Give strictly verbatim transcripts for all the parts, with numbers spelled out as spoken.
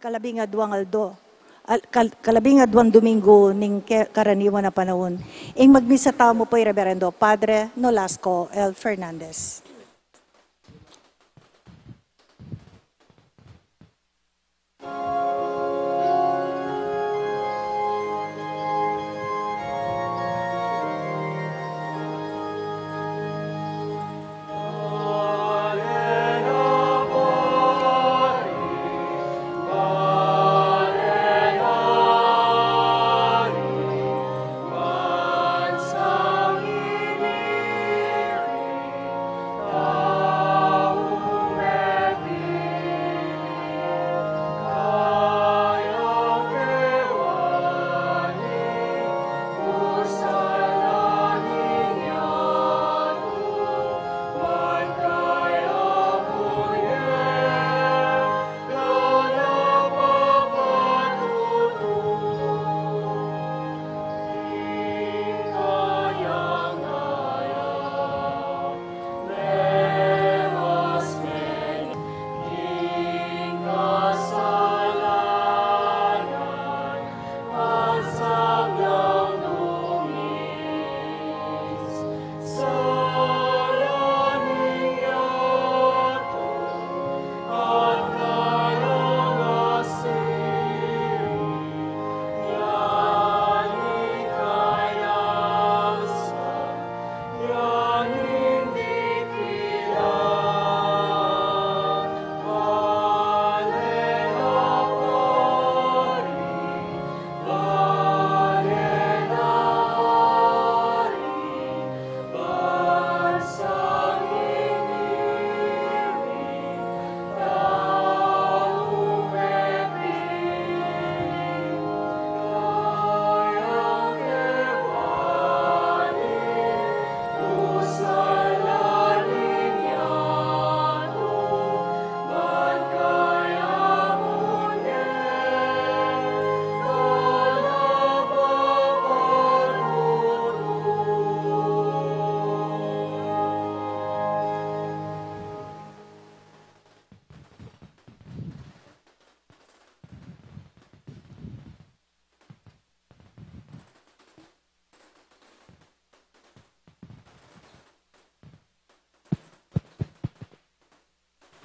Kalabing aduang aldo, al-, kal-, kalabing aduang Domingo ning ke-, karaniwan a panaun. Ing magmisa tamu pu i Reverendo Padre Nolasco L. Fernandez.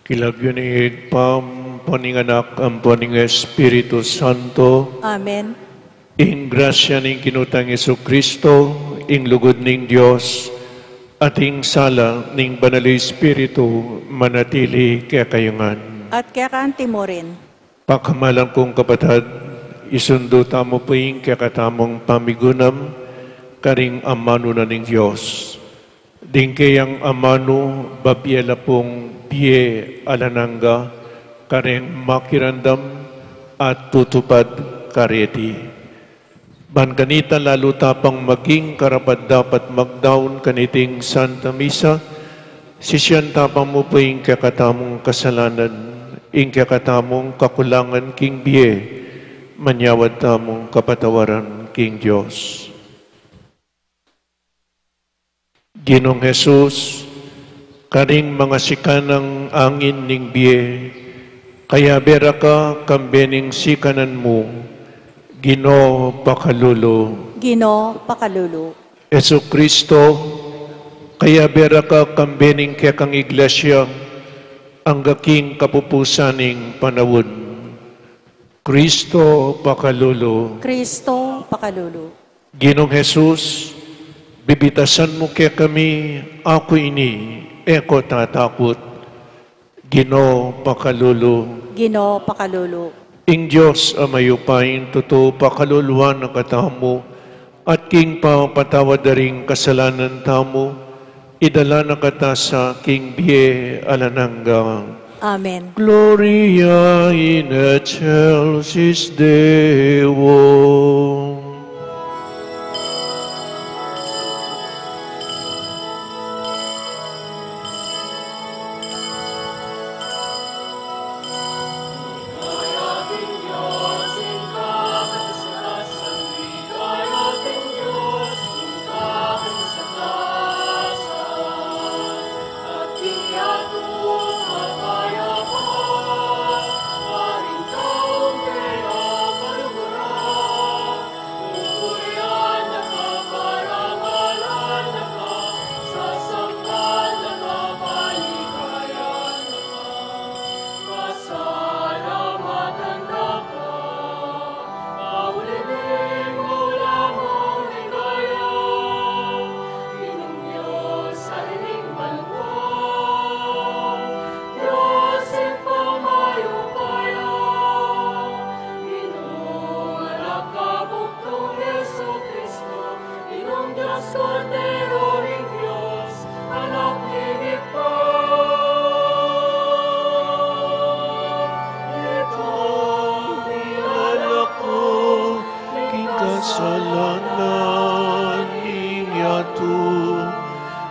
King lagyu ning Ibpa, ampo ning Anak, ampo ning Espiritu Santo. Amen. Ing grasya ning Ginu tang Jesucristo, ing lugud ning Dios, at ing sala ning Banal Espiritu, manatili kekayu ngan. At keka anti mu rin. Pakamalan kung kapatad, isundu tamu pu ing kekatamung pamigunam karing amanu na ning Dios. Ding keyang amanu, babie la pung bie alang angga kareng makiramdam at tutupad kareti. Ban kanita lalu ta pang maging karapat-dapat magdaun kaniting Santa Misa, sisian ta pang mu pu ing kekatamung kasalanan, ing kekatamung kakulangan king bie, manyawad tamung kapatawaran king Dios. Ginung Jesus, karing mangasikan nang angin ning bie, kayabe ra ka kambe ning sikanan mu, Ginu pakalulu. Ginu pakalulu. Jesucristo, kayabe ra ka kambe ning kekang Iglesia, angga king kapupusan ning panaun, Cristo pakalulu. Cristo pakalulu. Ginung Jesus, bibitasan mu kekami, aku ini, e ko tatakut. Ginu pakalulu. Ginu pakalulu. Ing Dios a mayupaya, tutu pakaluluan na katamu, at king pamapatawad da ring kasalanan tamu, idala na kata sa king bie alang angga. Amen. Gloria in excelsis Deo. Kordero ning Dios, Anak ning Ibpa, ika mialako king kasalanan ning yatu,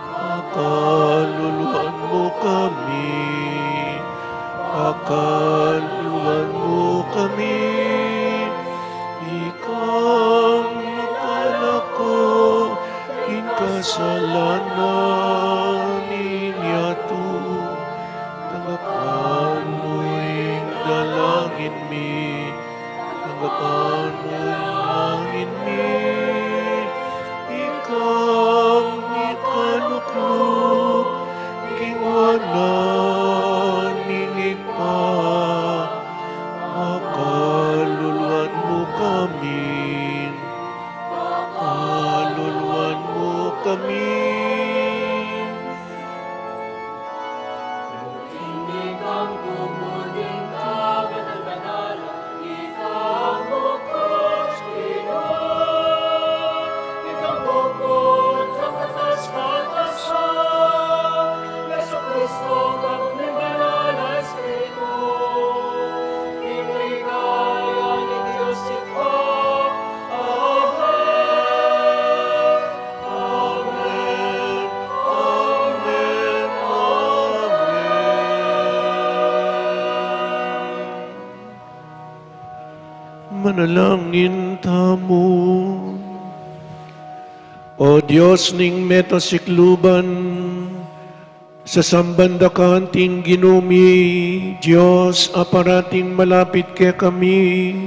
pakaluluan mu kami, pakaluluan mu kami. Ika mialako king kasalanan ning yatu, tanggapan mu ing dalangin mi, tanggapan mu ing dalangin mi. Ika mikalukluk king wanan ning Ibpa, pakaluluan mu kami, pakaluluan mu kami. Manalangin tamu. O Dios ning meta sikluban, sasamban da ka anting Ginu mi, Dios a parating malapit kekami,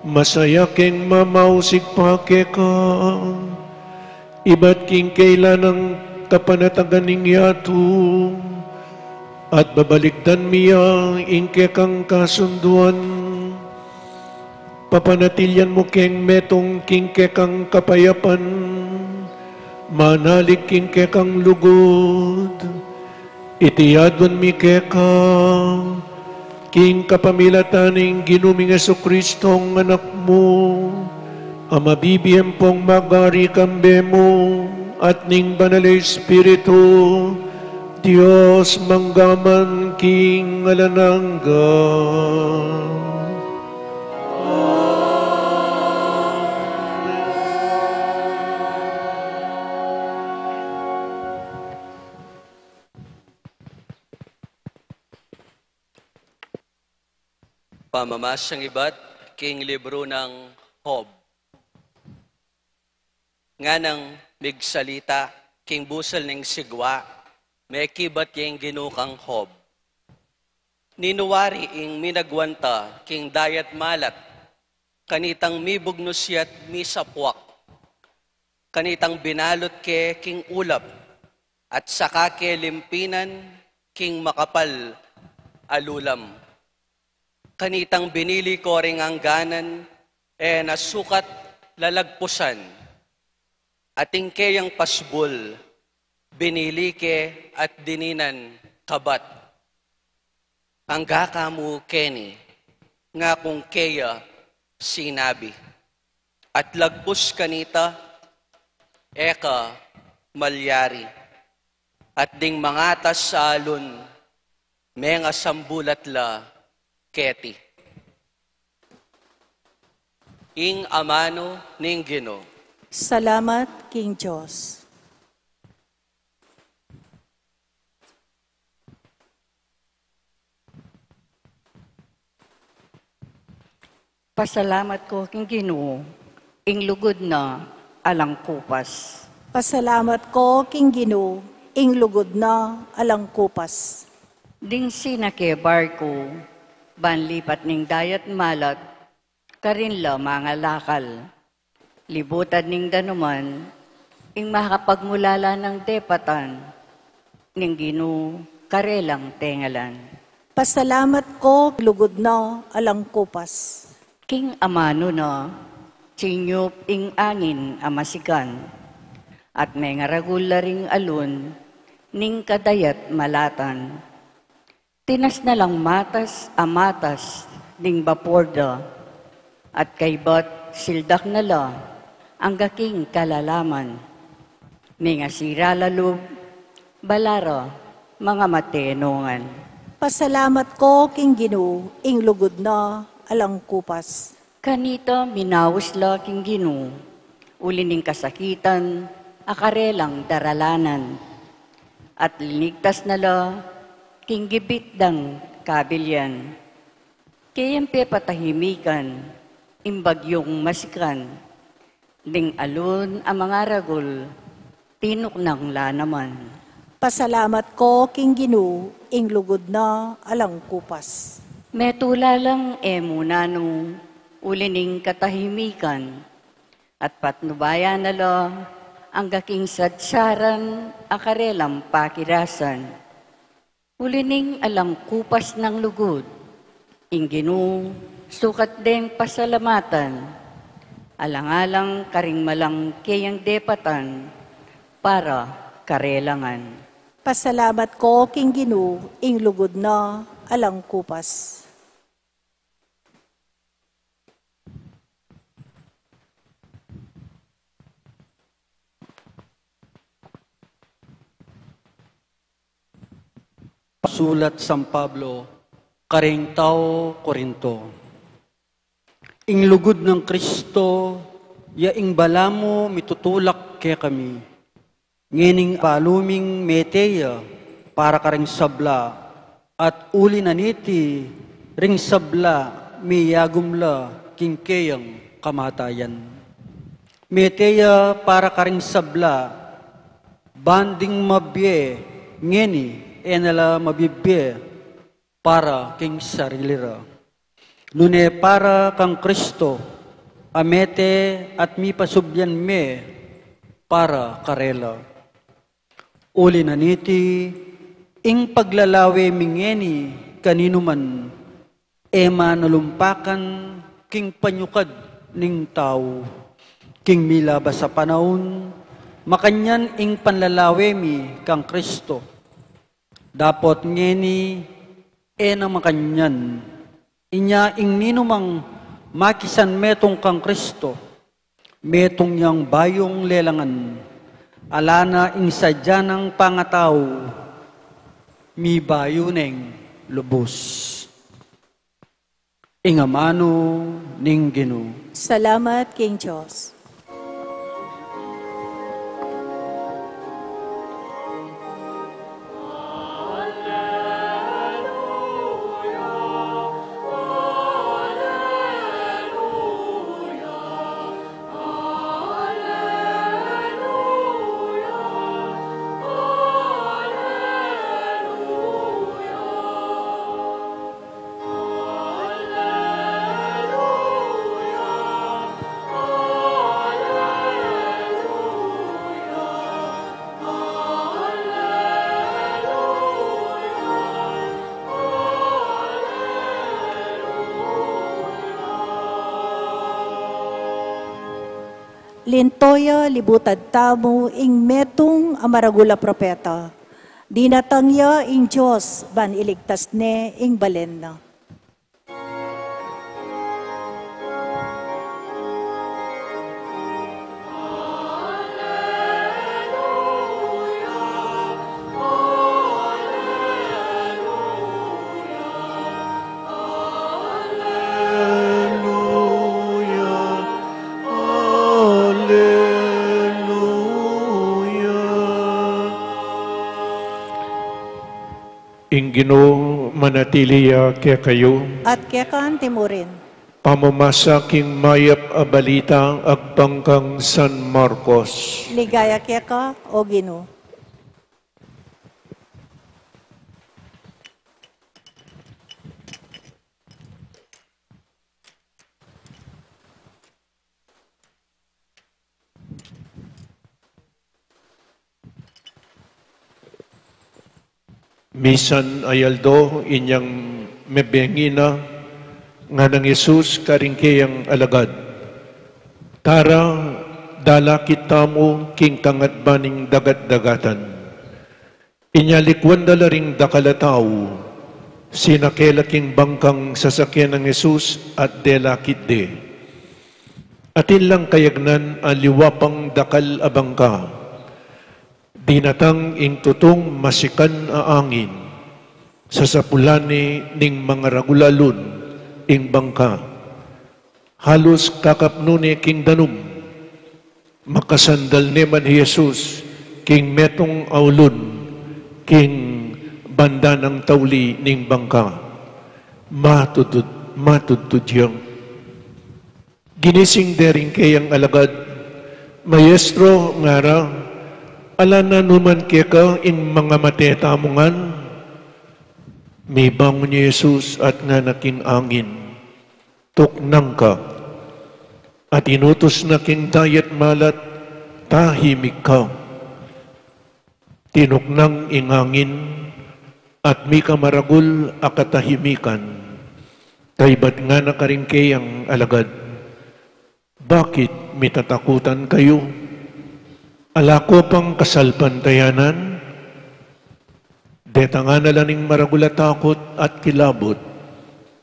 masaya keng mamausig pa keka, ibat king kailanang kapanatagan ning yatu, at babalikdan mi ya ing kekang kasunduan. Papanatilian mu keng metung king kekang kapayapan, manalig king kekang lugud. Iti aduan mi keka, king kapamilatan ning Ginu ming Jesucristo, Anak mu, a mabibie ampong magari kambe mu, at ning Banal a Espiritu, Dios mangga man king alang angga. Pamamasang ibat king libru nang Job. Nganang migsalita king busal ning sigwa, mekibat ya ing Ginu kang Job. Ninu wari ing minagwanta king dayat malat, kanitang mibugnus ya't misapuak, kanitang binalut ke king ulap, at saka ke limpinan king makapal a lulam. Kanitang binili ko ring angganan, e na sukat lalagpusan. At ing keyang pasbul, binili ke at dininan kabat. Angga ka mu keni, nga kung keya sinabi. At lagpus kanita, e ka malyari. At ding mangatas a alun, mengasambulat la keti. Ing amanu ning Ginu. Salamat king Dios. Pasalamat ko king Ginu, ing lugud na alang kupas. Pasalamat ko king Ginu, ing lugud na alang kupas. Ding sinake barku, ban lipat ning dayat malat, karin la mangalakal. Libutan ning danuman, ing makapagmulala nang depatan, ning Ginu karelang tengalan. Pasalamat ko, lugud na alang kupas. King amanu na, sinyup ing angin a masikan, at mengaragul la ring alun, ning kadayat malatan. Tinas na lang matas a matas ding bapor da, at kaybat sildak na la angga king kalalaman. Mengasira la lub, balara, mangamate ngan. Pasalamat ko king Ginu, ing lugud na alang kupas. Kanita minaus la king Ginu, uli ning kasakitan a karelang daralanan. At linigtas na la king gibit dang kabilian. Keyang pepatahimikan ing bagyung masikan, ding alun a mangaragul, tinuknang la naman. Pasalamat ko king Ginu, ing lugud na alang kupas. Metula lang e mu nanu, uli ning katahimikan, at patnubayan na la angga king sadsaran a karelang pakirasan. Uli ning alang kupas nang lugud, ing Ginu sukat deng pasalamatan, alang-alang karing malang keyang depatan para karelangan. Pasalamat ko king Ginu, ing lugud na alang kupas. Sulat San Pablo karing tau Corinto. Ing lugud nang Kristo, ya ing balamu mitutulak kekami. Ngening balu ming mete ya para karing sabla, at uli na niti ring sabla miyagum la king keyang kamatayan. Mete ya para karing sabla, ban ding mabie ngeni e na la mabibie para king sarili ra, nune para kang Kristo, a mete at mipasubyan me para karela. Uli na niti, ing paglalawe mi ngeni kaninu man, e man alumpakan king panyukad ning tau. King milabas a panaun, makanyan ing panlalawe mi kang Kristo. Dapot ngeni, e na makanyan. Inya ing ninumang makisan metung kang Kristo, metung yang bayung lelangan, ala na ing sadya nang pangatau, mibayu neng lubus. Ing amanu ning Ginu. Salamat king Dios. Linto ya, libutan tamu ing metung a maragul a propeta. Dinatang ya ing Dios ban iligtas ne ing balen na. Aleluya, aleluya. Ing Ginu manatili ya kekayu. At keka anti murin. Pamamasa king mayap a balita agpang kang San Marcos. Ligaya keka, O Ginu. Misan a aldo inyang mebengin na, ngana nang Jesus karing keyang alagad, "Tara, dalakit tamu king kangatban ning dagat-dagatan." Inya likuan da la ring dakal a tau, sinake la king bangkang sasakyan nang Jesus at delakit de. Atin lang kayagnan aliwa pang dakal a bangka. Dinatang ing tutung masikan a angin, sasapulan ne ning mangaragul a lun ing bangka. Halus kakapnu ne king danum. Makasandal ne man i Jesus king metung a ulun king banda nang tauli ning bangka. Matudtud, matudtud ya. Ginising de ring keyang alagad, "Maestro," ngara, "ala na nu man keka ing mangamate tamu ngan?" Mibangun i Jesus at ngana king angin, "Tuknang ka." At inutus na king dayat malat, "Tahimik ka." Tinuknang ing angin at mika maragul a katahimikan. Kaybat ngana karing keyang alagad, "Bakit mitatakutan kayu? Ala ko pang kasalpantayanan?" Detang na la ning maragul a takut at kilabut,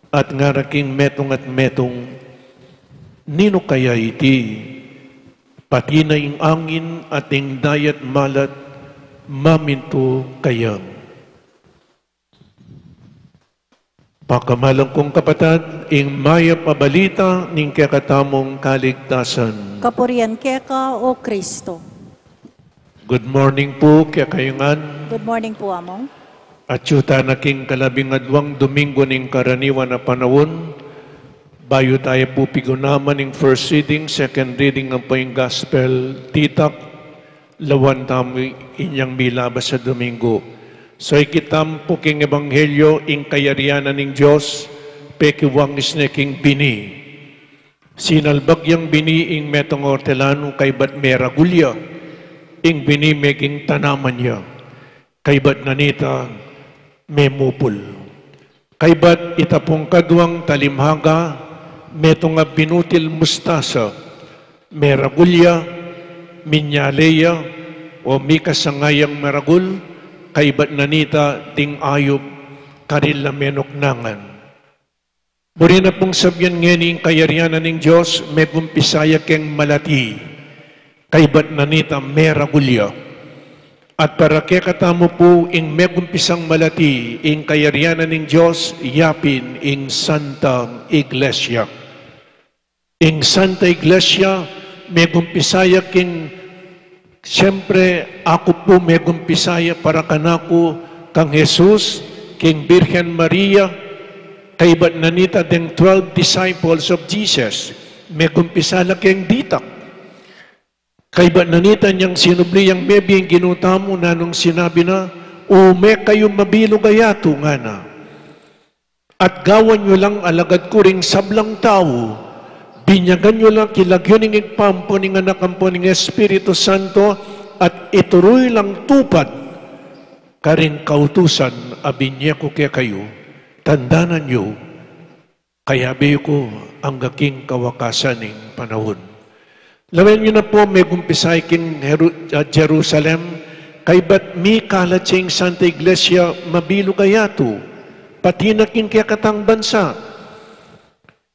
at ngara king metung at metung, "Ninu kaya iti? Pati na ing angin at ing dayat malat mamintu kaya." Pakamalan kung kapatad, ing mayap a balita ning kekatamung kaligtasan. Kapurian keka, O Kristo. Good morning pu kekayu ngan. Good morning pu, Among. Atyu tana king kalabing adwang Domingo ning karaniwan a panaun. Bayu taya pu pigunaman ing first reading, second reading, ampo ing gospel ditak, lawan tamu inyang milabas a Domingo. So, ikit tamu pu king Ebanghelyo ing kayarian na ning Dios, pekiwangis ne king bini. Sinalbag yang bini ing metung a ortelanu, kaybat meragul ya, ing bini meging tanaman ya. Kaybat na nita memupul. Kaybat ita pung kadwang talimhaga, metung a binutil mustasa, meragul ya, minyale ya, o mikasanga yang maragul, kaybat na nita ding ayup kareng menuknangan. Buri na pung sabian ngeni ing kayarian na ning Dios, megumpisa ya keng malati, kaybat na nita meragul ya. At para kekatamu pu ing megumpisang malati, ing kayarian na ning Dios, yapin ing Santa Iglesia. Ing Santa Iglesia, megumpisa ya king, siyempre, aku pu megumpisa ya para kanaku kang Jesus, king Birhen Maria, kaybat na nita deng twelve disciples of Jesus, megumpisa la keng ditak. Kaybat na nita inyang sinubli yang mebie ing Ginu tamu, nanung sinabi na, "Ume kayu mabilug a yatu," ngana. "At gawan yu lang alagad ku ring sablang tau, binyagan yu la king lagyu ning Ibpa ampo ning Anak ampo ning Espiritu Santo, at ituru yu lang tupad karing kautusan a binye ku kekayu. Tandanan yu, kayabe yu ku angga king kawakasan ning panaun." Lawen yu na pu, megumpisa ya king Jeru-, ah, Jerusalem, kaybat mikalat ya ing Santa Iglesia mabilug a yatu, pati na king kekatang bansa.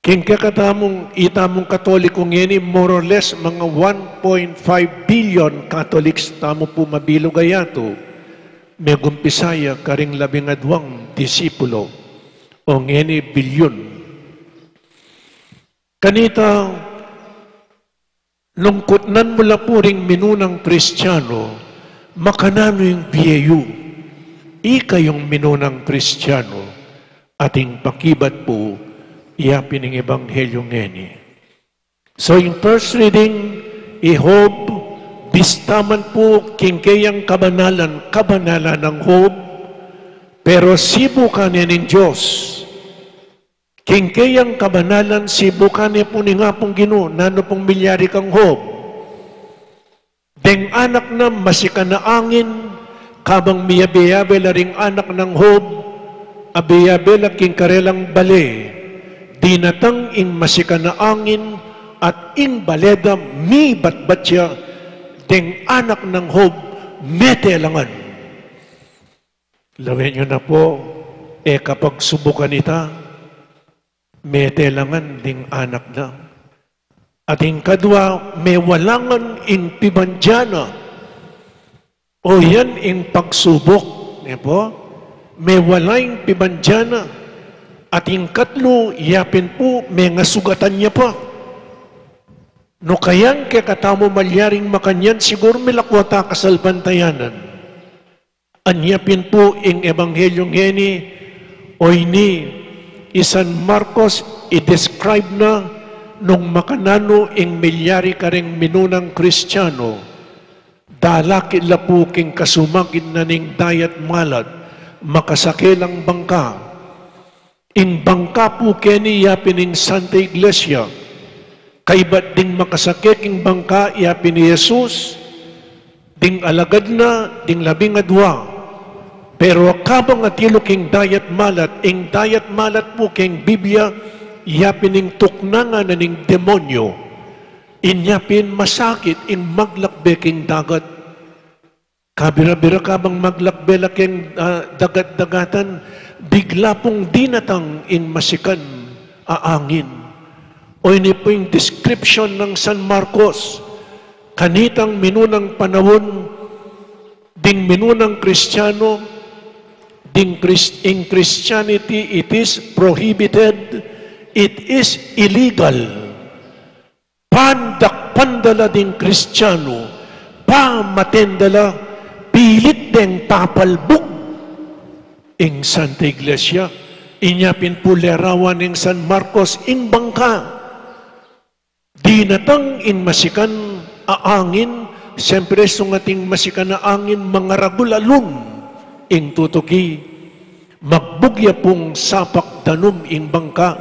King kekatamung, itamung Katoliko ngeni, more or less, mga one point five billion Catholics tamu pu mabilug a yatu. Megumpisa ya karing labing adwang disipulo, o ngeni bilyun. Kanita, nung kutnan mu la pu ring minunang Kristiano, makananu ing bie yu? Ikayung minunang Kristiano, ating pakibat pu, yapin ing Ebanghelyo ngeni. So, ing first reading, i Job, bista man pu king keyang kabanalan, kabanalan nang Job, pero sibukan ne ning Dios. King keyang kabanalan, sibukan ne pu ning Apung Ginu, nanu pung milyari kang Job. Deng anak na masikan a angin, kabang miyabe-yabe la ring anak nang Job, abe-yabe la king karelang bale, dinatang ing masikan a angin, at ing bale da mibatbat ya, deng anak nang Job, mete la ngan. Lawen yu na pu, e kapagsubukan ita, mete la ngan ding anak na. At ing kadwa, mewalangan ing pibandian na. O yan ing pagsubuk, ne po? Mewala ing pibandian na. At ing katlu, yapin pu, mengasugatan ya pa. Nu kayang kekatamu malyaring makanyan, siguru milakwa ta kasalpantayanan. Anya pin pu ing Ebanghelyo ngeni, o ini, i San Marcos, i-describe na nung makananu ing milyari kareng minunang Kristiano. Dalakit la pu king kasumagid na ning dayat malat, makasake lang bangka. Ing bangka pu keni yapin ing Santa Iglesia. Kaybat ding makasake king bangka yapin i Jesus, ding alagad na, ding labing adwa. Pero kabang atilu king dayat malat, ing dayat malat pu king Biblia, yapin ing tuknangan na ning demonyo. Inya pin masakit ing maglakbe king dagat. Kabira-bira kabang maglakbe la king, ah, dagat-dagatan, bigla pung dinatang ing masikan a angin. O ini pu ing description nang San Marcos, kanitang minunang panaun, ding minunang Kristiano, ding Chris-, in Christianity, it is prohibited, it is illegal. Pandakpan da la ding Kristiano, pamaten da la, pilit deng papalbug ing Santa Iglesia. Inya pin pu lerawan ning San Marcos ing bangka. Dinatang ing masikan a angin, siyempre sungating masikan a angin, mangaragul alun ing tutuki. Magbug ya pung sapak danum ing bangka.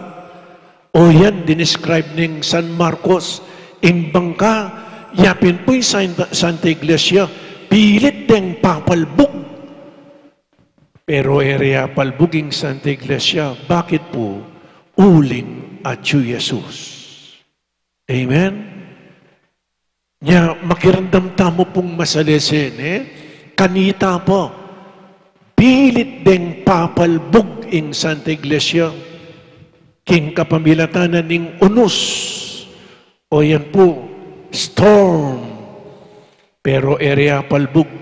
O yan, dinescribe ning San Marcos, ing bangka, yapin pu ing Santa, Santa Iglesia, pilit deng papalbug. Pero e re apalbug ing Santa Iglesia, bakit pu? Uling atyu Jesus. Amen? Nya, makiramdam tamu pung masalese, ne? Kanita pa, pilit deng papalbug ing Santa Iglesia, king kapamilatan na ning unus, o yan pu, storm, pero e re apalbug,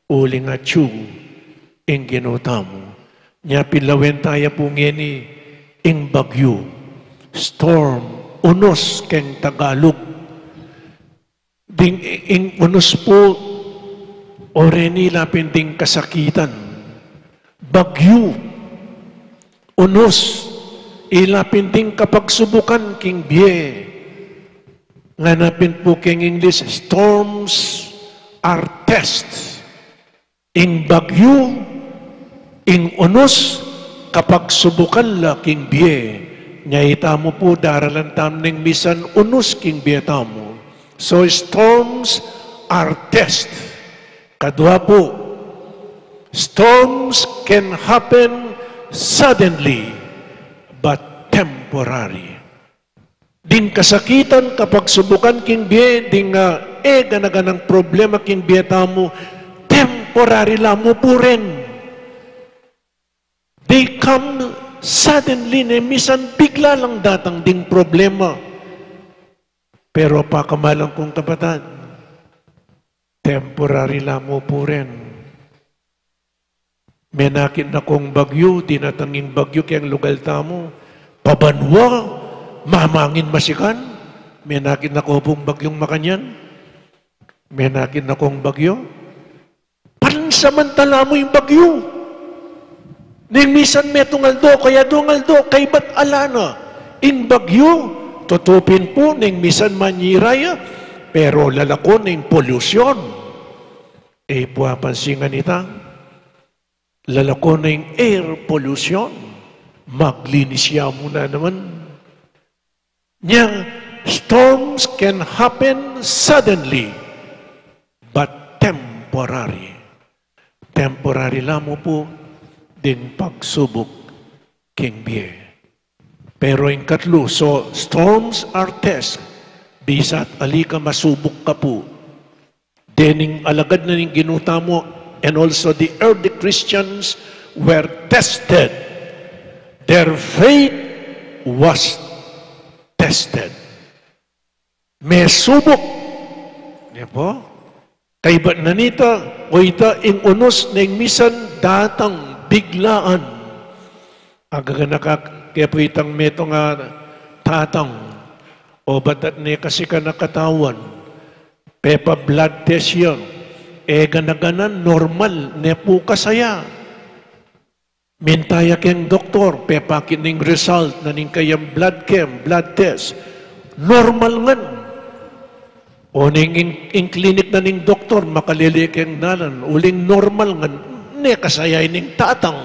uling atyu ing Ginu tamu. Nya pin lawen taya pu ngeni ing bagyu, storm, unus keng Tagalog. Ding ing unus pu, o reni la pin ding kasakitan. Bagyu, unus, ila pin ding kapagsubukan king bie. Ngana pin pu keng English, storms are tests. Ing bagyu, ing unus, kapagsubukan la king bie. Nya itamu pu, daralan tamu ning misan unus king bie tamu. So storms are test. Kadwa pu, storms can happen suddenly but temporary. Ding kasakitan, kapagsubukan king bie, ding, ah, e gana-ganang problema king bie tamu, temporary la mu pu rin. They come suddenly, ne, misan bigla lang datang ding problema. Pero pakamalan kung kapatad, temporary la mu pu rin. Menakit na kung bagyu, dinatang ing bagyu keng lugal tamu. Pabanwa, mamangin masikan. Menakit na ko pung bagyung makanyan. Menakit na kung bagyu. Pansamantala mu ing bagyu. Neng misan metung aldo, kaya dung aldo, kaybat ala na. Ing bagyu, tutu pin pu, neng misan manyira ya, pero lalako na ing polusyon. E pu apansin nganita, lalako na ing air pollution, maglinis ya mu na naman. Nya, storms can happen suddenly, but temporary. Temporary la mu pu ding pagsubuk king bie. Pero ing katlu, so storms are tests. Bisa't ali ka, masubuk ka pu. Dening alagad na ning Ginu tamu, and also the early Christians were tested. Their faith was tested. Mesubuk. Nya pu? Kaybat na nita, o ita ing unus neng misan datang biglaan. Agaganaka ke pu itang metung a tatang. Obat at ne kasikan a katawan. Pepa-blood test ya. E gana-ganan, normal, ne pu kasaya. Minta ya keng doktor, pepakit ning result na ning kayang blood chem, blood test. Normal ngan. O ning ing, ing klinik na ning doktor, makalele keng dalan, uling normal ngan, ne kasaya ning tatang.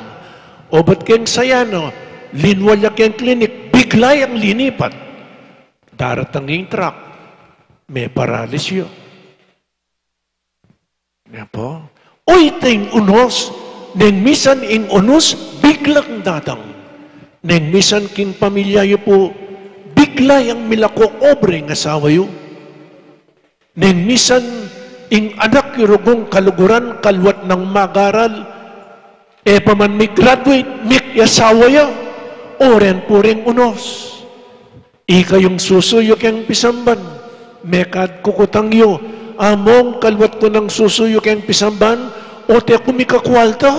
Obat keng saya na, linwal ya keng klinik, bigla yang linipat. Daratang ing truck, meparalis ya. Nya pu? O ita ing unus, neng misan ing unus, biglang datang. Neng misan king pamilya yu pu, bigla yang milako obra ing asawa yu. Neng misan ing anak yu rugung kaluguran, kaluat nang mag-aral, e pa man mi-graduate, mik ya asawa ya, o ren pu ring unus. Ikayung susuyu keng pisamban, mekad kukutang yu, Among, kaluat ku nang susuyu keng pisamban, o te ku mikakwalta.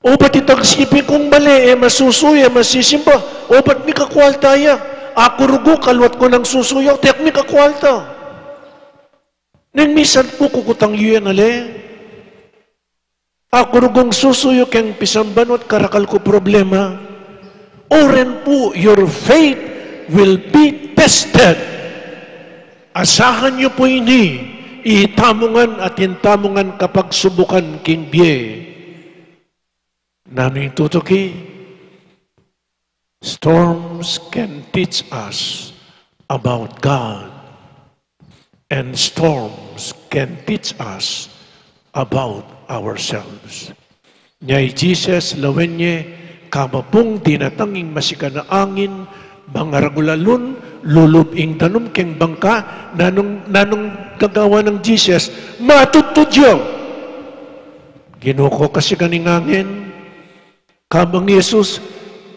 Obat itang sipi kung bale, e masusuyu, e masisimba, obat mikakwalta ya. Aku rugu, kaluat ku nang susuyu, o te ku mikakwalta. Neng misan pu kukutang yu yang ale. Aku rugung susuyu keng pisamban, o karakal ku problema. O ren pu, your faith will be tested. Asahan yu pu ini, itamu ngan at intamu ngan kapagsubukan king bie. Nanu ing tutuki? Storms can teach us about God, and storms can teach us about ourselves. Nya i Jesus, lawen ye, kama pung dinatang ing masikan a angin, mangaragul a lun, lulub ing danum keng bangka, nanung, nanung gagawan nang Jesus? Matudtud ya. Ginu ko, kasikan ing angin. Kabang Jesus,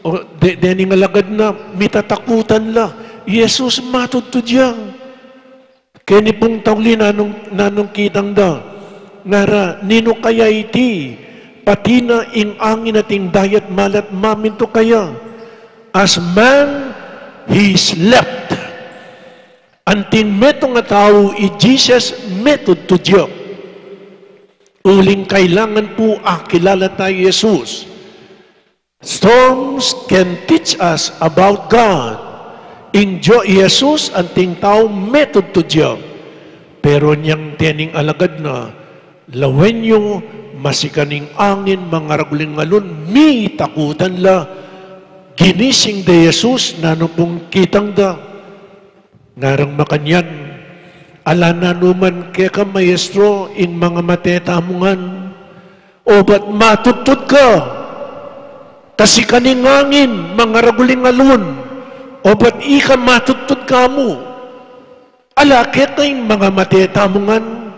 o, de, dening alagad na, mitatakutan la. Jesus, matudtud ya. Keni pung tauli, nanung, nanung kitang da? Ngara, ninu kaya iti? Pati na ing angin at ing dayat malat mamintu kaya. As man, he slept. Anting metung a tau, i Jesus, metudtud ya. Uling kailangan pu akilala ta i Jesus. Storms can teach us about God. Ing Dio, i Jesus, anting tau, metudtud ya. Pero inyang dening alagad na, lawen yu, masikan ing angin, mangaragul ing alun, mitakutan la. Ginising da i Jesus, nanu pung kitang da? Ngarang makanyan, ala nanu man keka, Maestro, ing mangamate tamu ngan? Obat matudtud ka, kasikan ing angin, mangaragul ing alun, obat ika matudtud ka mu? Ala keka ing mangamate tamu ngan?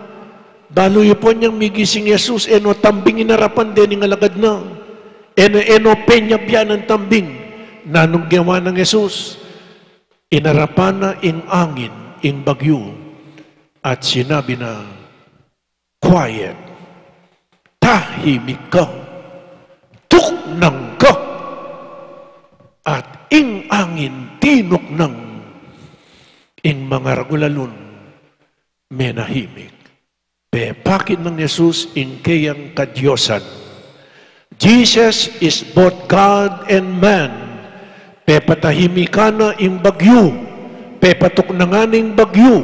Balu yu pu, inyang migising i Jesus, e no tambing ing arapan dening alagad na. E no, e no penyabyan a tambing. Nanung gewa nang Jesus? Inarapan na ing angin, ing bagyu, at sinabi na, "Quiet, tahimik ka, tuknang ka." At ing angin tinuknang, ing mangaragul a lun menahimik. Pepakit nang Jesus ing keyang kadiosan. Jesus is both God and man. Pepatahimikan na ing bagyu, pepatuknangan na ing bagyu,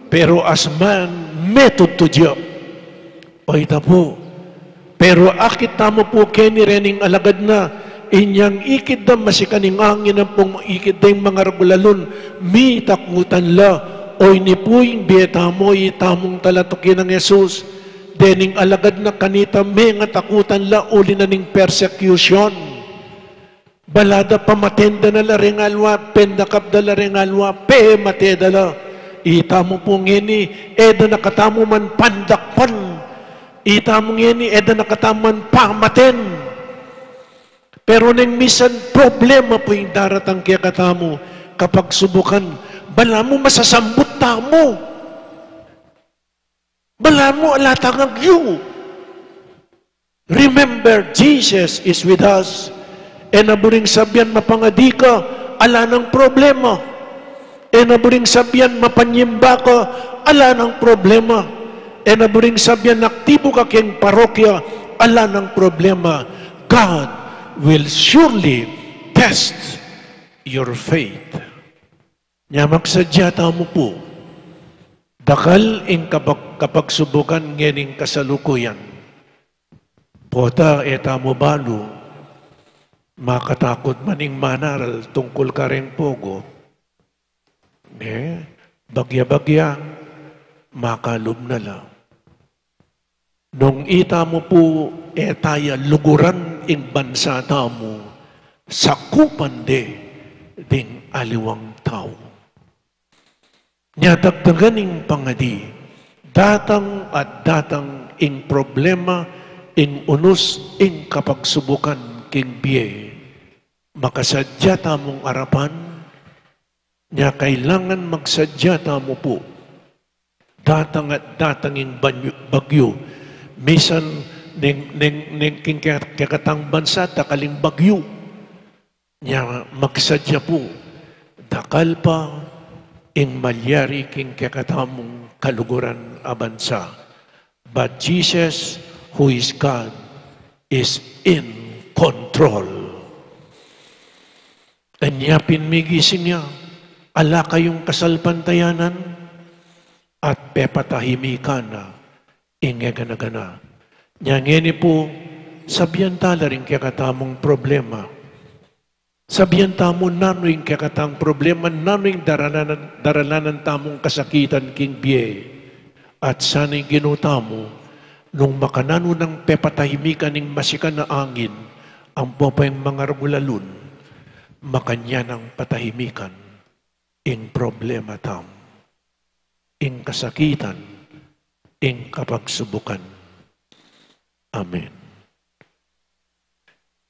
pero as man, metudtud ya. O ita pu. Pero akit tamu pu keni rening alagad na, inyang ikit da masikan ing angin ampong ikit da ing mangaragul a lun, mitakutan la. O ini pu ing bie tamu, itamung talatuki nang Jesus. Dening alagad na kanita, mengatakutan la uli na ning persecution. Bala da pamaten da na la reng aliwa, pendakap da la reng aliwa, pemate da la. Itamu pu ngeni, e da na katamu man pandakpan. Itamu ngeni, e da na katamu man pamaten. Pero neng misan problema pu ing daratang kekatamu, kapagsubukan, Balamu masasambut tamu. Balamu ala tang agyu. Remember, Jesus is with us. E na buring sabian mapangadi ka, ala nang problema. E na buring sabian mapanyimba ka, ala nang problema. E na buring sabian aktibu ka king parokya, ala nang problema. God will surely test your faith. Nya magsadya tamu pu. Dakal ing kapag-, kapagsubukan ngening kasalukuyan. Pota e tamu balu, makatakut man ing manaral tungkul kareng pogo. Ne, bagya-bagya, makalub na la. Nung ita mu pu, e taya luguran ing bansa tamu, sakupan de ding aliwang tau. Nya dagdagan ing pangadi, datang at datang ing problema, ing unus, ing kapagsubukan king bie. Makasadya tamung arapan, nya kailangan magsadya tamu pu. Datang at datang ing banyu-, bagyu. Misan neng, neng, neng king ke-, kekatang bansa, dakal ing bagyu. Nya magsadya pu, dakal pa ing malyari king kekatamung kaluguran a bansa. But Jesus, who is God, is in control. Anya pin migising ya, ala kayung kasalpantayanan, at pepatahimikan na ing e gana-gana. Nya ngeni pu, sabian tala ring kekatamung problema. Sabian tamu nanu ing kekatang problema, nanu ing daralanan, daralanan tamung kasakitan king bie. At sana ing Ginu tamu, nung makananu nang pepatahimikan ing masikan a angin, ampo pa ing mangarugulalun, makanyan nang patahimikan ing problema tamu, ing kasakitan, ing kapagsubukan. Amen.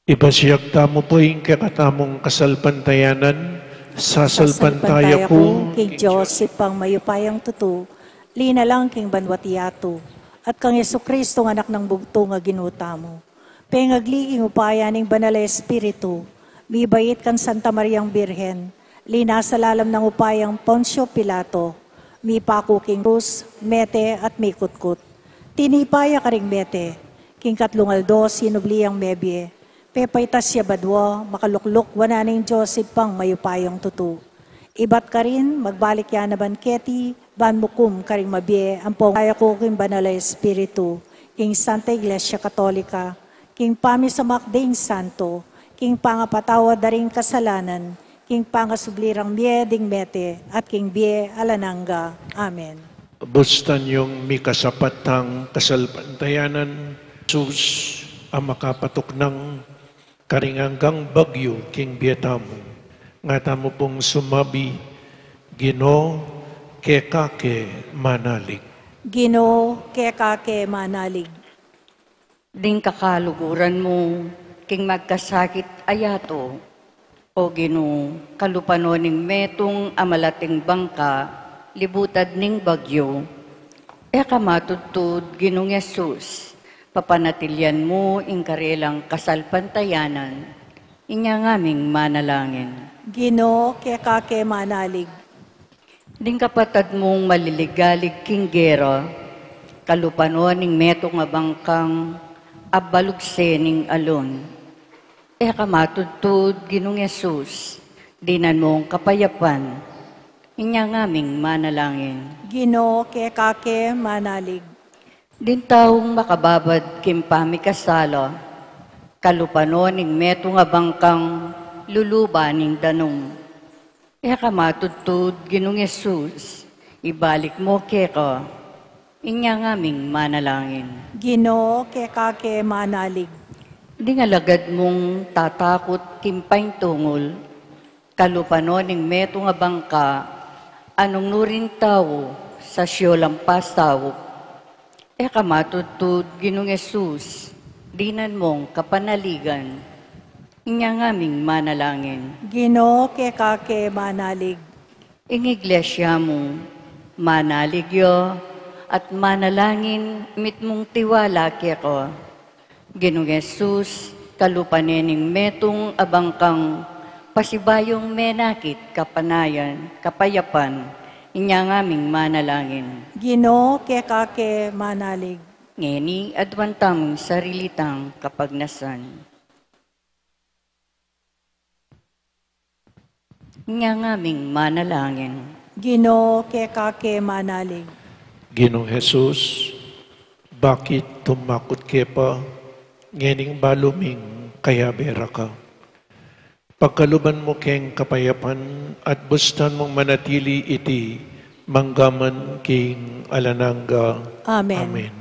Ipasyag tamu pu ing kekatamung kasalpantayanan, sasalpantaya ku king Dios, Ibpang mayupayang tutu, linalang king banwa't yatu, at kang Jesucristo, anak nang bugtung a Ginu tamu. Pengagli king upaya ning Banal a Espiritu, mibait kang Santa Mariang Birhen, linasa lalam nang upayang Poncio Pilato, mipaku king krus, mete at mikutkut. Tinipa ya karing mete, king katlung aldo sinubli yang mebie, pepaitas ya badua, makalukluk wanan ning Dios Ibpang mayupayang tutu. Ibat karin, magbalik ya naman keti, ban mukum karing mabie, ampong aya ku king Banal a Espiritu, king Santa Iglesia Katolika, king pamisamak ding santo, king pangapatawad da ring kasalanan, king pangasubli rang mie ding mete, at king bie alang angga. Amen. Bustan yung mikasapat tang kasalpantayanan, Jesus a makapatuknang karing anggang bagyu king bie tamu. Nga tamu pung sumabi, Ginu, keka ke manalig. Ginu, keka ke manalig. Ding kakaluguran mu king magkasakit a yatu, O Ginu, kalupa no ning metung a malating bangka, libutad ning bagyu. E ka matudtud, Ginung Jesus, papanatilian mu ing karelang kasalpantayanan. Inya ngaming manalangin. Ginu, keka ke manalig. Ding kapatad mung maliligalig king gera, kalupa no ning metung a bangkang abalugse ning alon. E ka matudtud, Ginung Jesus, dinan mung kapayapan. Inya ngaming manalangin. Ginu, keka ke manalig. Ding taung makababad king pamikasala, kalupa no ning metung a bangkang luluba ning danum. E ka matudtud, Ginung Jesus, ibalik mu keka. Inya ngaming manalangin. Ginu, keka ke manalig. Ding alagad mung tatakut king paintungul, kalupa no ning metung a bangka, anung nurin tau sa siyulang pasaup. E ka matudtud, Ginung Jesus, dinan mung kapanaligan. Inya ngaming manalangin. Ginu, keka ke manalig. Ing iglesia mu, manalig ya at manalangin mitmung tiwala keka. Ginung Jesus, kalupa ne ning metung a bangkang pasibayung menakit kapanayan, kapayapan, inya ngaming manalangin. Ginu, keka ke manalig. Ngeni, aduan tamung sarili tang kapagnasan. Inya ngaming manalangin. Ginu, keka ke manalig. Ginung Jesus, bakit tumakut ke pa, ngening balu ming kayabe ra ka? Pagkaluban mu keng kapayapan at bustan mung manatili iti manggaman king alang angga. Amen. Amen.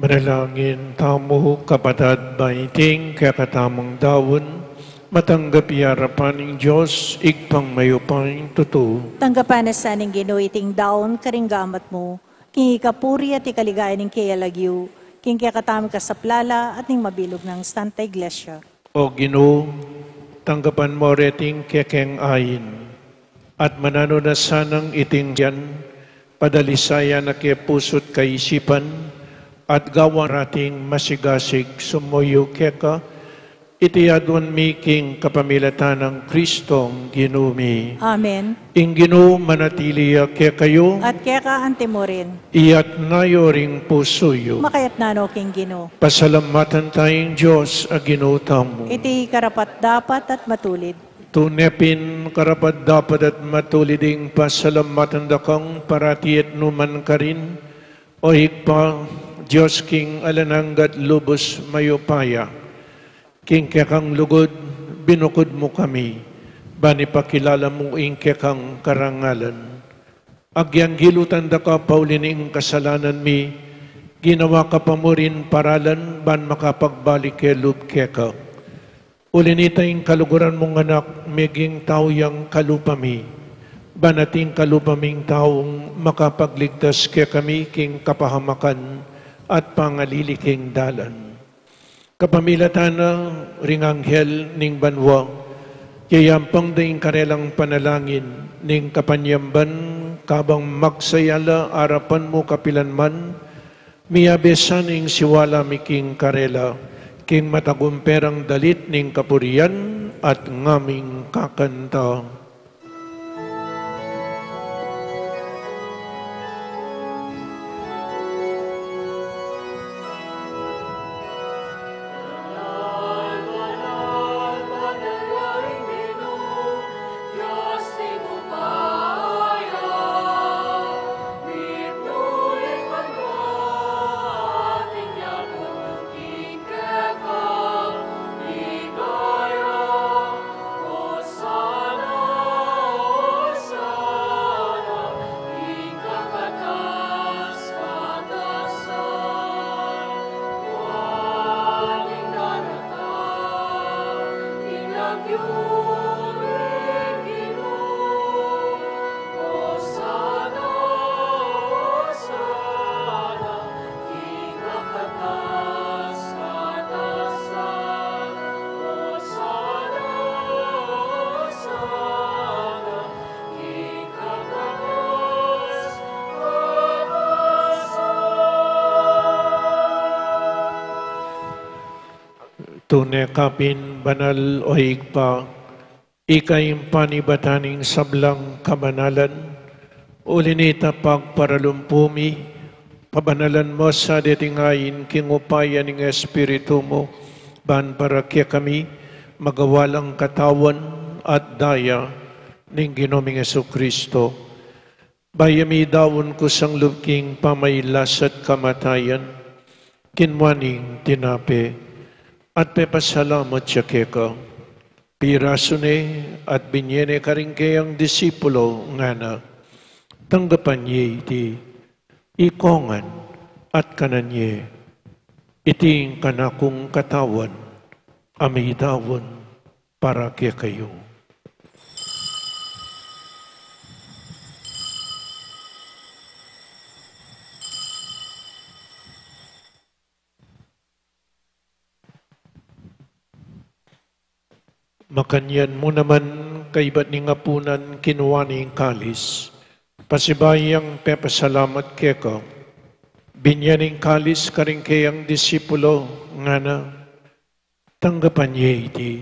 Manalangin tamu, kapatad, ba iting kekatamung daun, matanggap ya arapan ning Dios, Ibpang mayupayang tutu. Tanggapan na sa ning Ginu iting daun karing gamat mu, king ikapuri at ikaligaya ning kayang lagyu, king kekatamung kasaplalan at ning mabilug nang Santa Iglesia. O Ginu, tanggapan mu reting kekeng ain, at mananu na sanang iting yan, padalisayan na ke pusu't kaisipan, at gawan rating masigasig sumuyu keka, Iti aduan mi king kapamilatan nang Kristong Ginu mi. Amen. Ing Ginu manatili ya kekayu. At keka antimurin. Iyatas yu ring pusu yu. Makayatna no king Ginu. Pasalamatan taya ing Dios a Ginu tamu. Iti karapat-dapat at matulid. Tune pin karapat-dapat at matulid ing pasalamatan da kang parati at nukarin man, O Ibpa, Dios king alang angga at lubus mayupaya. King kekang lugud, binukud mu kami, ban ipakilala mu ing kekang karangalan. Agyanggilutan da ka pauli ning kasalanan mi, ginawa ka pa mu rin paralan ban makapagbalik ke lub keka. Uli na nita ing kaluguran mung Anak, meging tau yang kalupa mi, ban ating kalupa ming taung makapagligtas kekami king kapahamakan at pangalili king dalan. Kapamilatan na ring anghel ning banua, yayampang da ing karelang panalangin ning kapanyamban, kabang magsaya la arapan mu kapilan man, miyabe sana ing siwala mi king karela, king matagumperang dalit ning kapurian at ngaming kakanta. Tune ka pin banal, O Ibpa, ika ing panibatan ning sablang kabanalan. Uli na nita pagparalumpu mi, pabanalan mu sa deti ngayan king upaya ning Espiritu mu, ban para kekami magawa lang katawan at daya ning Ginu ming Jesucristo. Bayu mi daun kusang lub king pamailas at kamatayan, kinua ne ing tinape, at pepasalamat ya keka, pirasu ne at binie ne karing keyang disipulo, ngana: Tanggapan ye iti, ikongan at kanan ye. Iti ing kanakung katawan a midaun para kekayu. Makanyan mu naman, kaibat ning apunan, kinua ne ing kalis, pasibayu yang pepasalamat keka, binie ne ing kalis karing keyang disipulo, ngana: Tanggapan ye iti,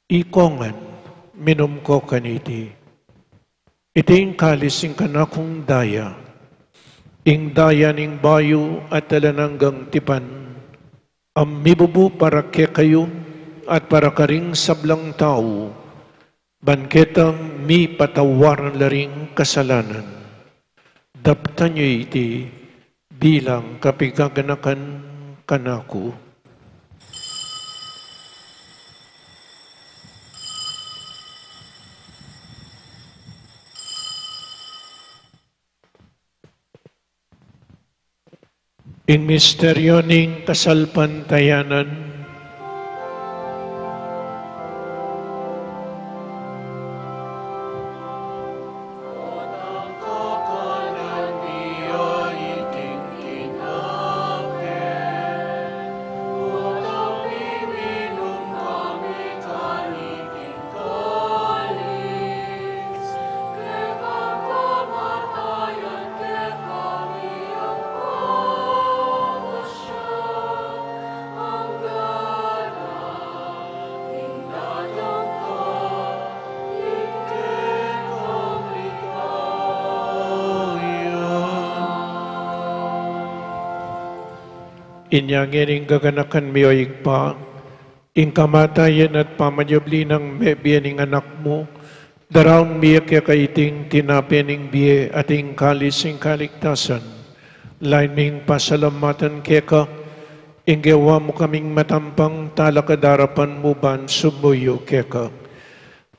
ikongan, minum ko kaniti. Iti ing kalis ning kanakung daya, ing daya ning bayu at alang anggang tipan, a mibubu para kekayu at para karing sablang tau, ban ketang mipatawaran la ring kasalanan. Daptan ye iti bilang kapigaganakan kanaku. Ing misteryu ning kasalpantayanan. Inya ngening gaganakan mi, o Ibpa, ing kamatayan at pamanyubli nang mebie ning Anak mu, daraun mi keka iting tinape ning bie at ing kalis ning kaligtasan. Lain ming pasalamatan keka, ing gewa mu kaming matampang talakad king arapan mu ban sumuyu keka.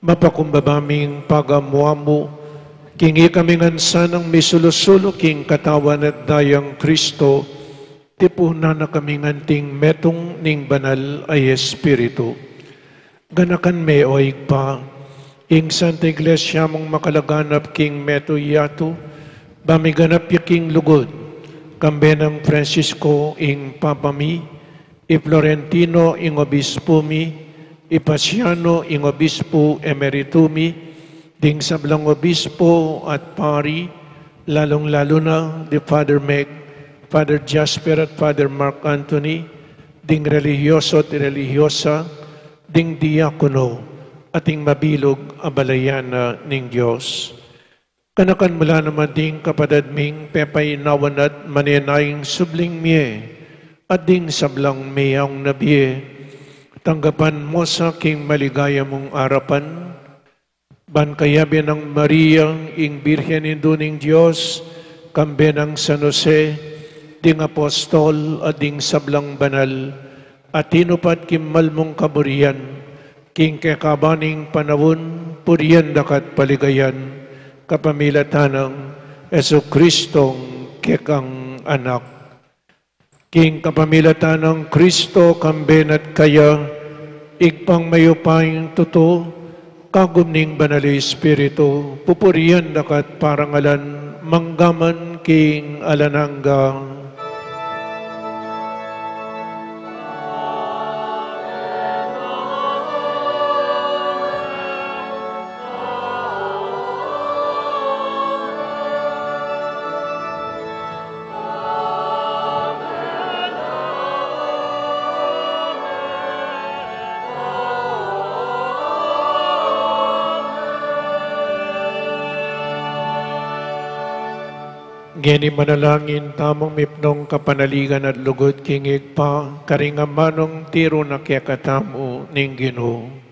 Mapakumbaba ming pagamu-amu, king ikami ngan sanang misulu-sulu king Katawan at Dayang Kristo, tipunan na kami ngan anting metung ning Banal a Espiritu. Ganakan me, o Ibpa, ing Santa Iglesia mung makalaganap king metung yatu, ba miganap ya king lugud, kambe nang Francisco ing Papa mi, i Florentino ing Obispo mi, i Paciano ing Obispo Emerito mi, ding sablang obispo at pari, lalung-lalu na di Father Meg, Father Jasper at Father Mark Anthony, ding relihiyoso at relihiyosa, ding diakono, at ding mabilug a balayan na ning Dios. Ganakan mu la naman ding kapatad ming pepainawa na at manenaya king subling mie, at ding sablang meyaun na bie. Tanggapan mu sa king maligaya mung arapan, ban kayabe nang Maria, ing Birhen Indu ning Dios, kambe nang San Jose, ding apostol, at ding sablang banal, a tinupad king mal mung kaburian, king kekaban ning panaun, purian da ka at paligayan, kapamilatan nang Jesucristong kekang Anak. King kapamilatan nang Kristo, kambe na at kaya, Ibpang mayupayang tutu, kagum ning Banal a Espiritu, pupurian da ka at parangalan, mangga man king alang angga. Ngeni manalangin tamung mipnung kapanaligan at lugud king Ibpa, karing amanung tiru na kekatamu ning Ginu.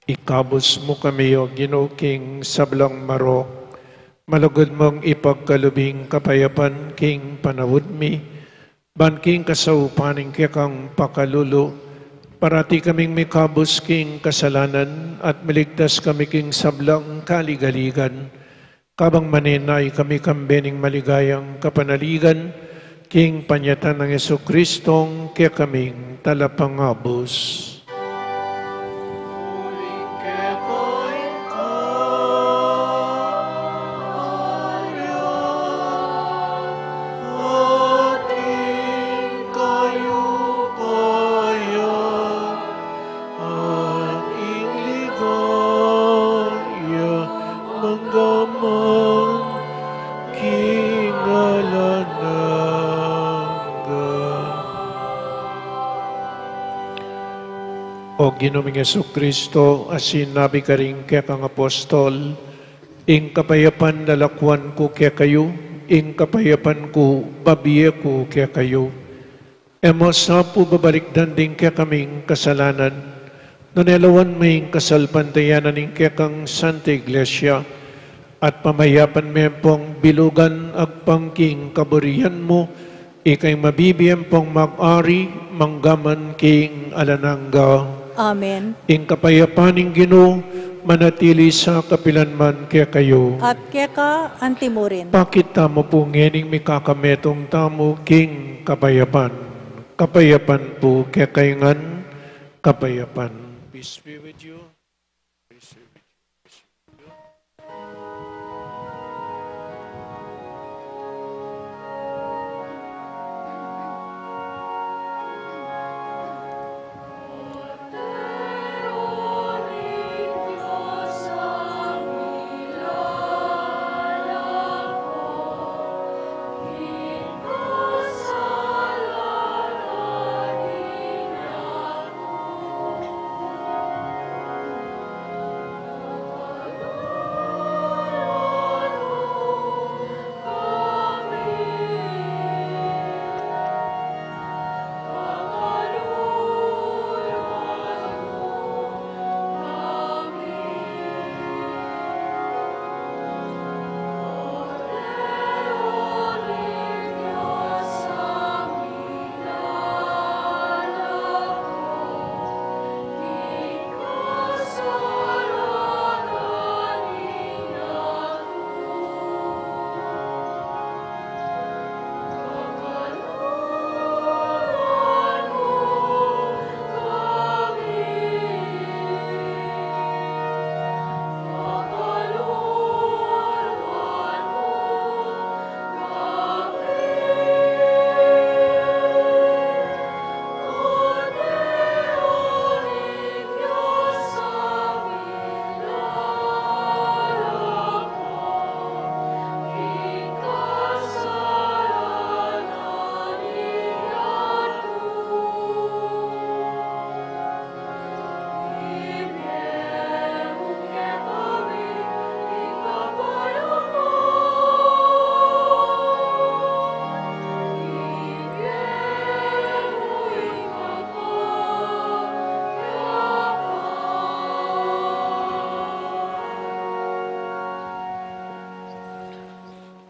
Ikabus mu kami, O Ginu, king sablang marok, malugud mung ipagkalub ing kapayapan king panaun mi, ban king kasaupan ning kekang pakalulu, parati kaming mikabus king kasalanan at miligtas kami king sablang kaligaligan. Kabang manenaya kami kambe ning maligayang kapanaligan, king panyatang nang Jesucristong kekaming Talapangabus. At ing ligaya mangga man king alang angga. O Ginu ming Jesucristo, a sinabi karing kekang apostol, ing kapayapan lalakwan ku kekayu, ing kapayapan ku babie ku kekayu. E mu sa pu babalikdan ding kekaming kasalanan, nune lawan me ing kasalpantayanan ning kekang Santa Iglesia, at pamayapan me pung bilugan agpang king kaburian mu, ika ing mabibie pung mag-ari mangga man king alang angga. Amen. Ing kapayapan ning Ginu manatili sa kapilan man kekayu. At keka antimurin. Pakit tamu pu ngening mikakametung tamu king kapayapan. Kapayapan pu kekayu ngan, kapayapan. Peace be with you.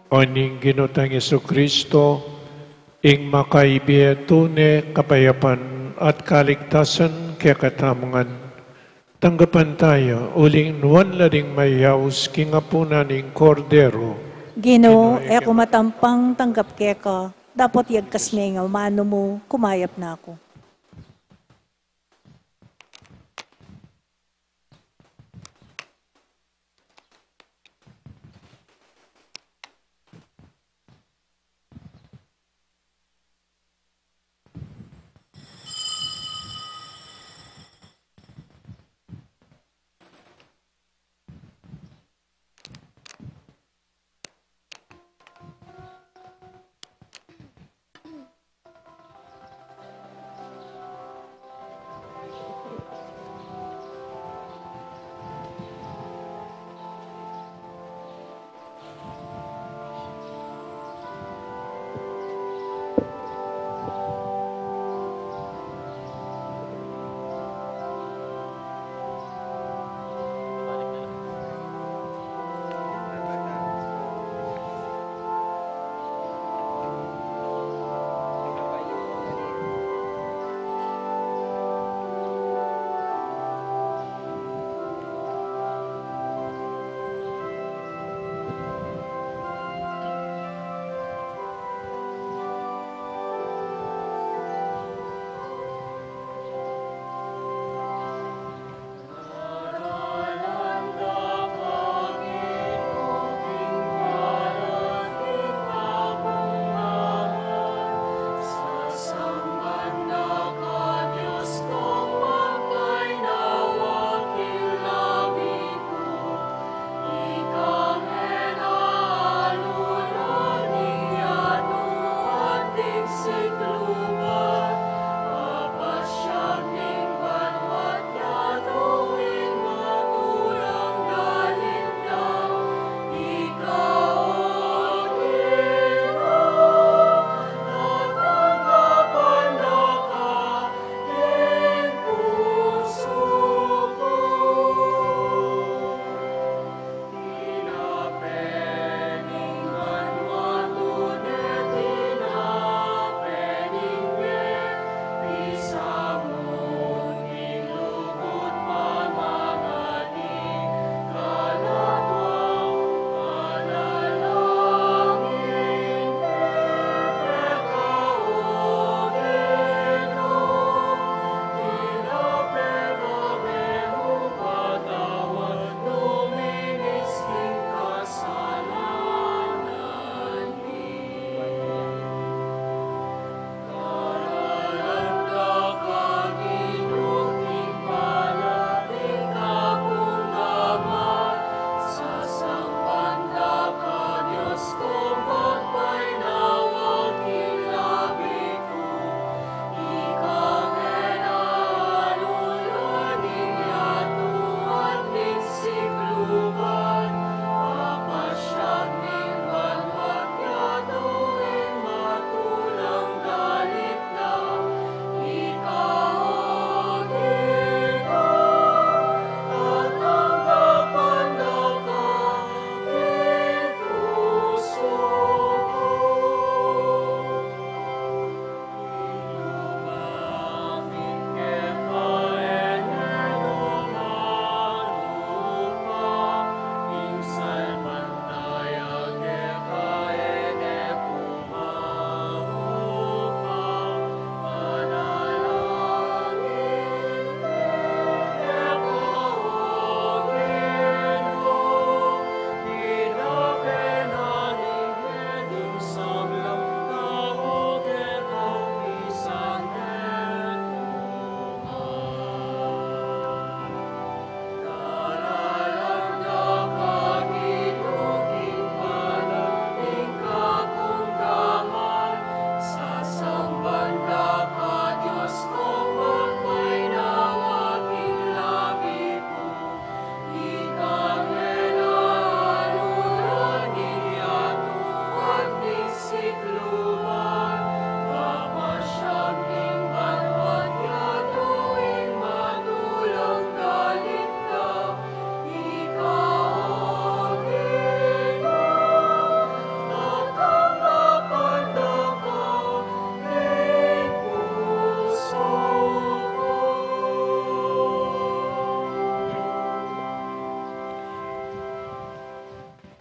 O ning Ginu tang Jesucristo, ing makaibie tune kapayapan at kaligtasan kekatamu ngan. Tanggapan taya uling nuan la ding mayaus king apunan ning Kordero. Ginu, e ku matampang tanggap keka, dapot yagkas me ing amanu mu, kumayap na ku.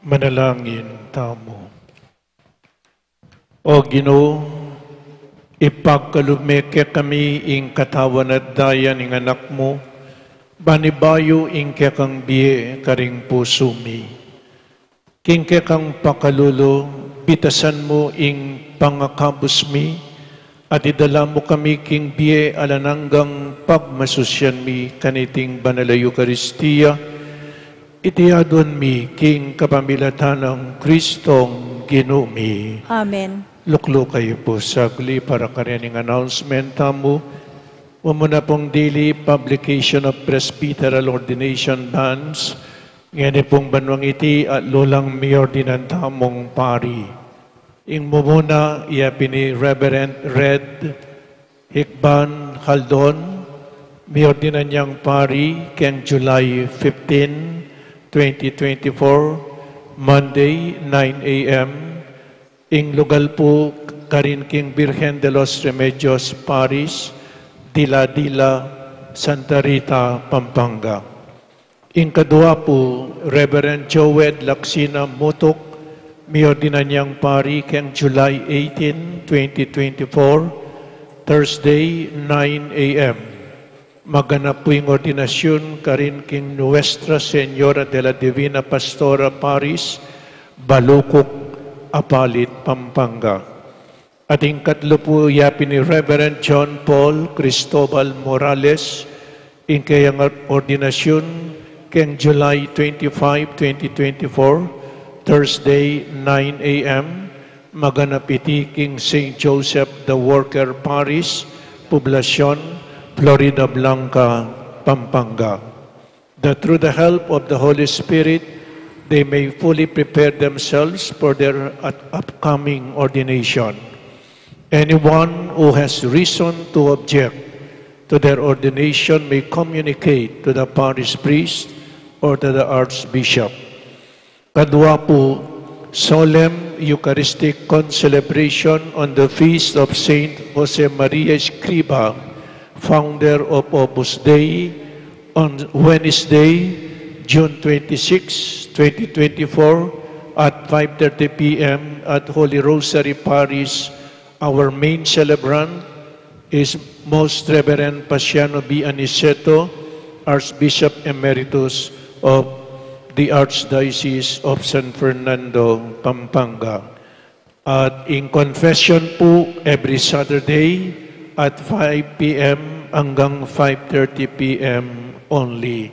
Manalangin tamu. O Ginu, ipagkalub me kekami ing katawan at daya ning Anak mu, ban ibayu ing kekang bie karing pusu mi. King kekang pakalulu, bitasan mu ing pangakabus mi, at idala mu kami king bie alang anggang pagmasusyan mi kaniting banal a Eukaristia, iti aduan mi king kapamilatan nang Kristong Ginu mi. Amen. Lukluk kayu pu saglit para karening announcement tamu. Mumuna pung dili, publication of presbyteral ordination bans. Ngeni pung banuang iti, atlu lang miordinan tamung pari. Ing mumuna, iya pin i Reverend Red Hikban Haldon, miordinan yang pari keng July fifteen, twenty twenty-four, Monday, nine a m. Ing lugal pu karin king Virgen de los Remedios Parish, Dila-Dila, Santa Rita, Pampanga. Ing kadua pu, Reverend Joed Laksina Mutuk, miordinan yang pari keng July eighteen, twenty twenty-four, Thursday, nine a m. Maganap pu ing ordinasyun karin king Nuestra Señora de la Divina Pastora Parish, Balukuk, Apalit, Pampanga. At ing katlu pu, iya pin i Reverend John Paul Cristobal Morales, ing kayang ordinasyun keng July twenty-five, twenty twenty-four, Thursday, nine a m, maganap iti king Saint Joseph the Worker Parish, Poblacion, Floridablanca, Pampanga, that through the help of the Holy Spirit, they may fully prepare themselves for their at-, upcoming ordination. Anyone who has reason to object to their ordination may communicate to the parish priest or to the archbishop. Kadua pu, solemn Eucharistic concelebration on the feast of Saint Jose Maria Escriva, founder of Opus Dei, on Wednesday, June twenty-six, twenty twenty-four, at five thirty p m at Holy Rosary Parish. Our main celebrant is Most Reverend Paciano B. Aniceto, Archbishop Emeritus of the Archdiocese of San Fernando, Pampanga. At ing confession pu every Saturday at five p m hanggang five thirty p m only.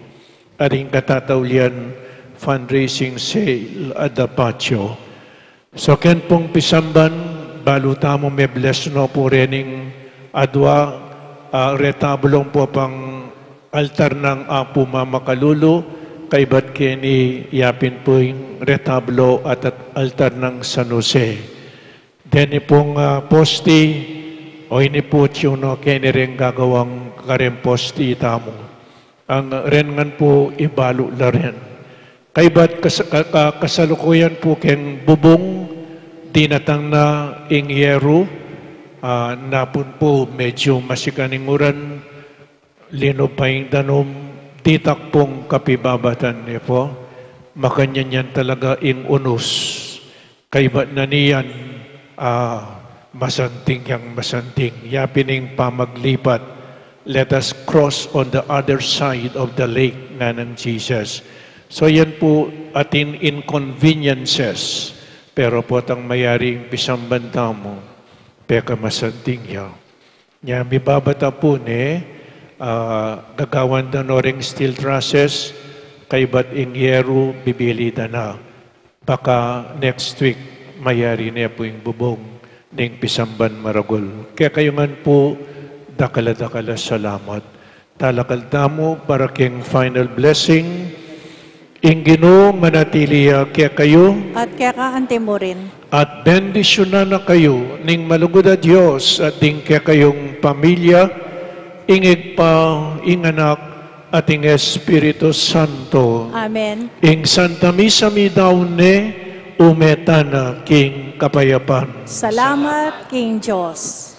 At ing katataulian, fundraising sale at the patio. So, ken pung pisamban, balu tamu me-bless no pu rening adua, ah, retablo pu pang altar nang Apu Mamakalulu, kaybat keni yapin pu ing retablo at, at altar nang San Jose. Deni pung, ah, posti, o ini pu tiyuno keni reng gagawang karen posti tamu. Ang ren ngan pu ibalu la ren. Kaybat kas-, ka-, ka-, kasalukuyan pu keng bubung, dinatang na ing yeru, ah, napun pu medyu masikan ing uran, linub pa ing danum, ditak pung kapibabatan ne pu, makanyan yan talaga ing unus. Kaybat na niyan, ah, masanting yang masanting. Yapin ing pamaglipat, let us cross on the other side of the lake, nganang Jesus. So yan pu atin inconveniences. Pero potang mayari ing pisamban tamu, pekamasanting ya. Nya mibabata pu ne, ah, gagawan da no reng steel trusses, kaybat ing yeru bibili da na. Baka next week, mayari ne pu ing bubung ning pisamban maragul. Kekayu ngan pu, dakal a dakal a salamat. Talakad tamu para king final blessing. Ing Ginu manatili ya kekayu. At keka anti mu rin. At bendisyunan na kayu ning malugud a Dios at ding kekayung pamilya, ing Ibpa, ing Anak, at ing Espiritu Santo. Amen. Ing Santa Misa midaun ne, ume tana king kapayapan. Salamat king Dios.